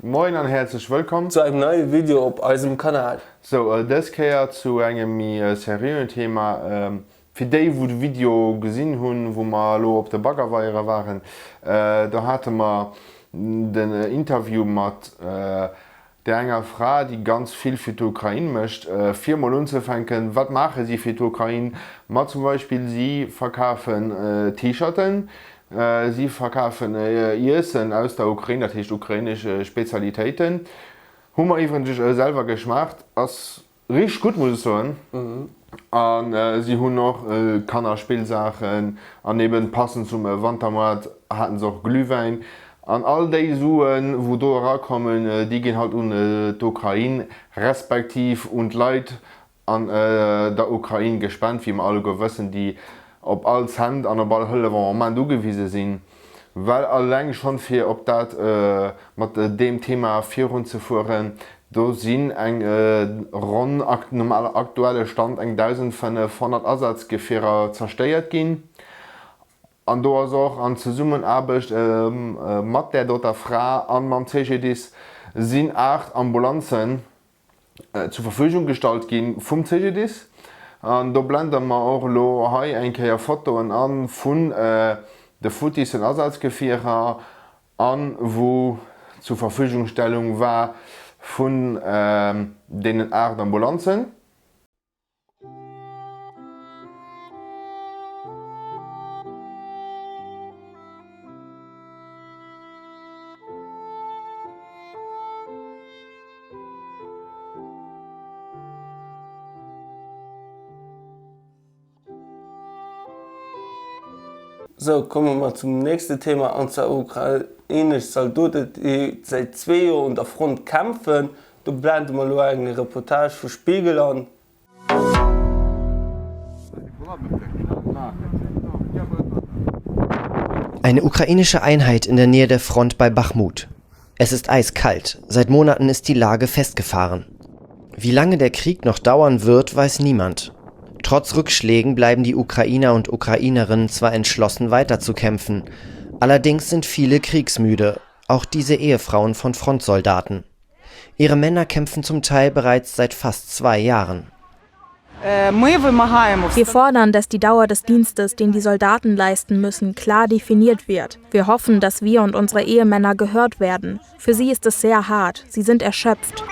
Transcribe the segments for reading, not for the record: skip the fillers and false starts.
Moin an häerzlech wëllkomm. Zu engem neie Video op eisem Kanal. Sou, dës Kéier zu engem méi seriöen Thema. Fir déi wou de Video gesinn hunn, wou mer elo op de Baggerweiere waren, do hate mer den Interview mat där enger Fra, déi ganz vill fir d'Ukrain mécht. Fir mol unzefänken, wat maache si fir d'Ukrain? Ma zum Beispill si verkafen T-Shirten, Si verkafen Iessen aus der Ukrain, dat heescht ukrainesch Spezialitéiten. Hu mer iwwregens selwer geschmaacht, ass richteg gutt, muss ech soen. A si hunn och Kannerspillsaachen an eben passend zum Wantermoart haten se och Glühwäin. An all déi Suen, wou do erakommen, déi ginn halt un d'Ukrain, respektiv un d'Leit an der Ukrain gespent, wéi mer alleguer wëssen, déi op all Cent an op all Hëllef am Moment ugewise sinn, well alleng schonn, fir op dat mat deem Thema virunzefueren, do sinn eng ronn, nom aktuelle Stand, eng 1.500 Asazgefierer zerstéiert ginn. An do ass och an Zesummenaarbecht mat där doter Fra a mam CGDIS sinn 8 Ambulanzen zur Verfügung gestallt gi vum CGDIS. An do blende mer och elo hei eng Kéier Fotoen a vun de futtissen Asazgefierer a wou zur Verfügungstellung war vun deenen 8 Ambulanzen. Sou, komme mer zum nächste Thema, an zwar ukrainesch Zaldoten, déi säit zwee Joer un der Front kämpfen. Do blende mer elo eng Reportage vu Spiegel an. Eine ukrainische Einheit in der Nähe der Front bei Bachmut. Es ist eiskalt. Seit Monaten ist die Lage festgefahren. Wie lange der Krieg noch dauern wird, weiß niemand. Trotz Rückschlägen bleiben die Ukrainer und Ukrainerinnen zwar entschlossen weiterzukämpfen. Allerdings sind viele kriegsmüde, auch diese Ehefrauen von Frontsoldaten. Ihre Männer kämpfen zum Teil bereits seit fast zwei Jahren. Wir fordern, dass die Dauer des Dienstes, den die Soldaten leisten müssen, klar definiert wird. Wir hoffen, dass wir und unsere Ehemänner gehört werden. Für sie ist es sehr hart. Sie sind erschöpft.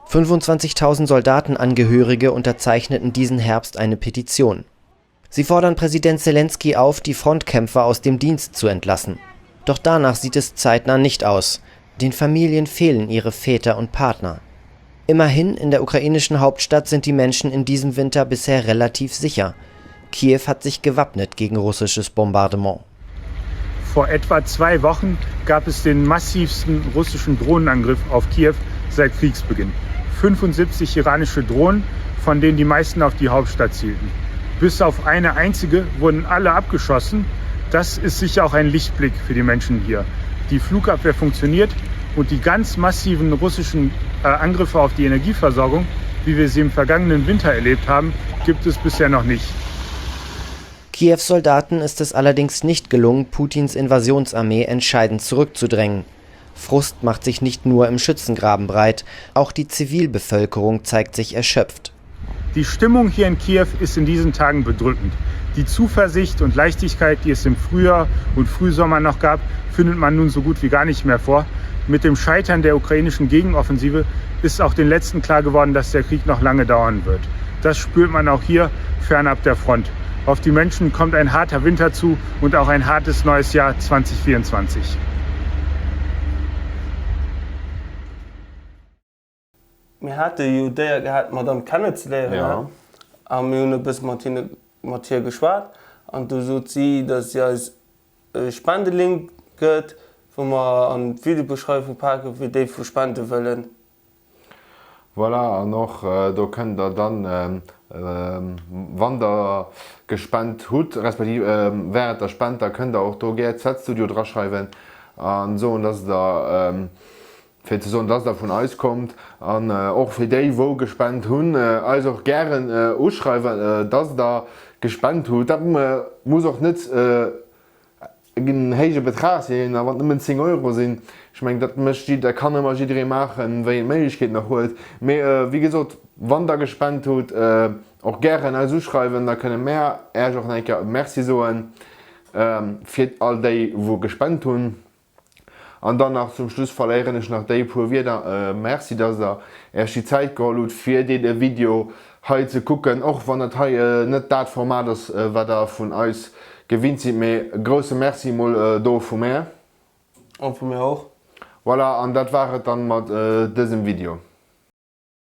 25.000 Soldatenangehörige unterzeichneten diesen Herbst eine Petition. Sie fordern Präsident Selenskyj auf, die Frontkämpfer aus dem Dienst zu entlassen. Doch danach sieht es zeitnah nicht aus. Den Familien fehlen ihre Väter und Partner. Immerhin, in der ukrainischen Hauptstadt sind die Menschen in diesem Winter bisher relativ sicher. Kiew hat sich gewappnet gegen russisches Bombardement. Vor etwa zwei Wochen gab es den massivsten russischen Drohnenangriff auf Kiew seit Kriegsbeginn. 75 iranische Drohnen, von denen die meisten auf die Hauptstadt zielten. Bis auf eine einzige wurden alle abgeschossen. Das ist sicher auch ein Lichtblick für die Menschen hier. Die Flugabwehr funktioniert und die ganz massiven russischen äh, Angriffe auf die Energieversorgung, wie wir sie im vergangenen Winter erlebt haben, gibt es bisher noch nicht. Kiews Soldaten ist es allerdings nicht gelungen, Putins Invasionsarmee entscheidend zurückzudrängen. Frust macht sich nicht nur im Schützengraben breit, auch die Zivilbevölkerung zeigt sich erschöpft. Die Stimmung hier in Kiew ist in diesen Tagen bedrückend. Die Zuversicht und Leichtigkeit, die es im Frühjahr und Frühsommer noch gab, findet man nun so gut wie gar nicht mehr vor. Mit dem Scheitern der ukrainischen Gegenoffensive ist auch den Letzten klar geworden, dass der Krieg noch lange dauern wird. Das spürt man auch hier fernab der Front. Auf die Menschen kommt ein harter Winter zu und auch ein hartes neues Jahr 2024. Mir hate jo d'Éier gehat d'Madame kennenzeléieren a mir hunn e bësse mat hinne mat hir geschwat an du sot si, datt si eis e Spendelink gëtt, wou mer an d'Videobeschreiwung paken, fir déi wou spende wëllen. Voilà, an och do kënnt der dann, wann der gespent hutt, respektiv während der spent, da kënnt der och do gär Z-Studio draschreiwen a soen, dass der fir ze soen, dass der vun eis kommt an och fir déi wou gespent hunn, eis och gären uschreiwen, dass der gespent hutt. Dat muss och net. en héije Betrag sinn, a wann et nëmmen 10 Euro sinn, ech mengen dat mécht jidder, kann ëmmer jidderee maachen, wéi en d'Méiglechkeet nach huet. Mee wéi gesot, wann der gespent hutt, och gären eis uschreiwen, da kënne mär Äech och nach eng Kéier Merci soen fir all déi wou gespent hunn. An dann nach zum Schluss verléieren ech nach déi puer Wierder, Merci, dass der Äech déi Zäit geholl hutt, fir dee Video hei ze kucken, och wann dat hei net dat Format ass, wat der vun eis gewinnt sidd. Mee e grousse Merci mol do vu mär. An vu mär och. Voilà, an dat war et dann mat dësem Video.